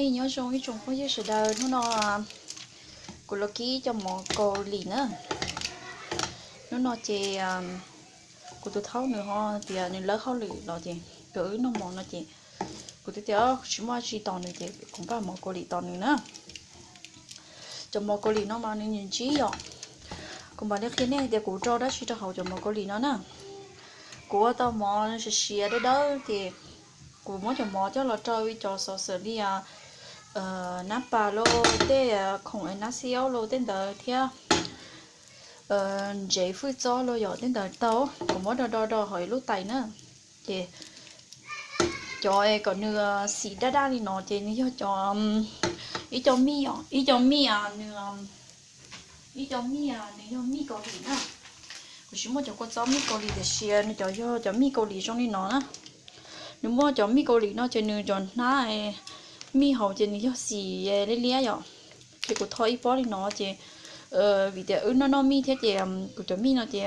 Nyob zoo ib tsoom phooj ywg sawv daws, hnub no kuv los kib cov mov Kaus Lim na. Hnub no ces kuv tus thaub nws ho tias nws lawb hauj lwm los ces kom wb noj mov no ces kuv twb tias tsis muaj dab tsi tos nws ces kuv npaj mov Kaus Lim tos nws na. Cov mov Kaus Lim no mas nws ntsib yom. Kuv mam li qhia nej tias kuv rau dab tsi rau hauv cov mov Kaus Lim no na. Kuv ua tau mov siav siav dawb dawb ces kuv muab cov mov coj los rau cov xov xwm li nab pas los tej khoom nab xiaub los tej ntawd thiab ntsev fwj txob los yom tej ntawd tau. Kuv muab do do do hauv ib lub tais na. Ces cov kom nws xim daj daj li no ces nws yog cov ib co mij, ib co mij, nws ib co mij nws yog mij Kaus Lim na. Kuv tsis muaj cov kua txob mij Kaus Lim tiam sis nws cov yog cov mij Kaus Lim zoo li no na. Nws muaj cov mij Kaus Lim no ces nws cov hnab mij hauv ces nws yog xim liab liab yom. Ces kuv tho ib pob li no ces vim tias wb noj noj mij thiab ces kuv cov mij no ces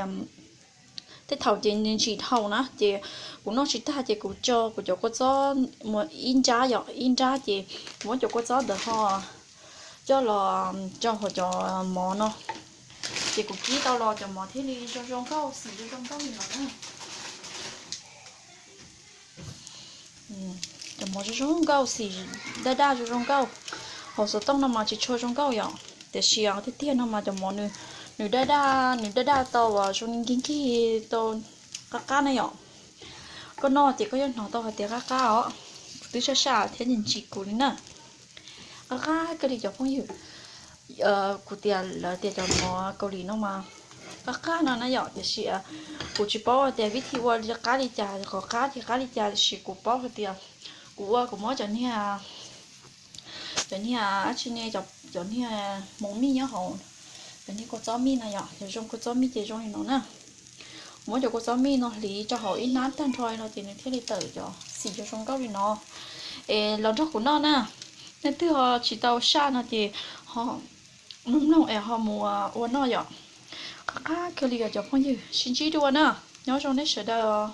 tej thaum ces nws ntsim dhau na ces kuv noj tsis tag ces kuv tso kuv cov kua txob mus ib nrab yom, ib nrab ces kuv muab cov kua txob ntawd ho coj los rau hauv cov mov no ces kuv kib tau los cov mov thiaj li zoo zoo nkauj xim zoo zoo nkauj li no na. Cov mov zoo zoo nkauj xim daj daj zoo zoo nkauj. Hauv xov tooj no mas tsis tshua zoo nkauj yom, tiam sis tiag tiag no mas cov mov nws daj daj, nws daj daj tau zoo nkig nkig tau qab qab na yom. Koj noj ces koj yuav hnov tau hais tias qab qab os. Kuv twb saj saj thiab ntsim kuv li na. Qab qab kawg li cov phooj ywg. Kuv tias lawv tias cov mov Kaus Lim no mas qab qab no na yom, tiam sis kuv tsis paub tias vib thij ua li qab li cas, qhov qab ces qab li cas, tiam sis kuv paub hais tias kuv ua kuv muab cov niag, cov niag dab tsi ne, cov niag hmoov mij nyob hauv, cov niag kua txob mij no yom, cov zoo kua txob mij ces zoo li no na. Muab cov kua txob mij no hliv rau hauv ib hnab tag nrho no ces nws thiaj li tawm cov xim zoo zoo nkauj li no. Es los nrog kuv noj na. Leej twg ho tsis tau saj no ces ho mloog mloog es ho mus ua noj yom. Qab qab kawg li os cov phooj ywg, sib ntsib dua na. Nyob zoo nej sawv daws.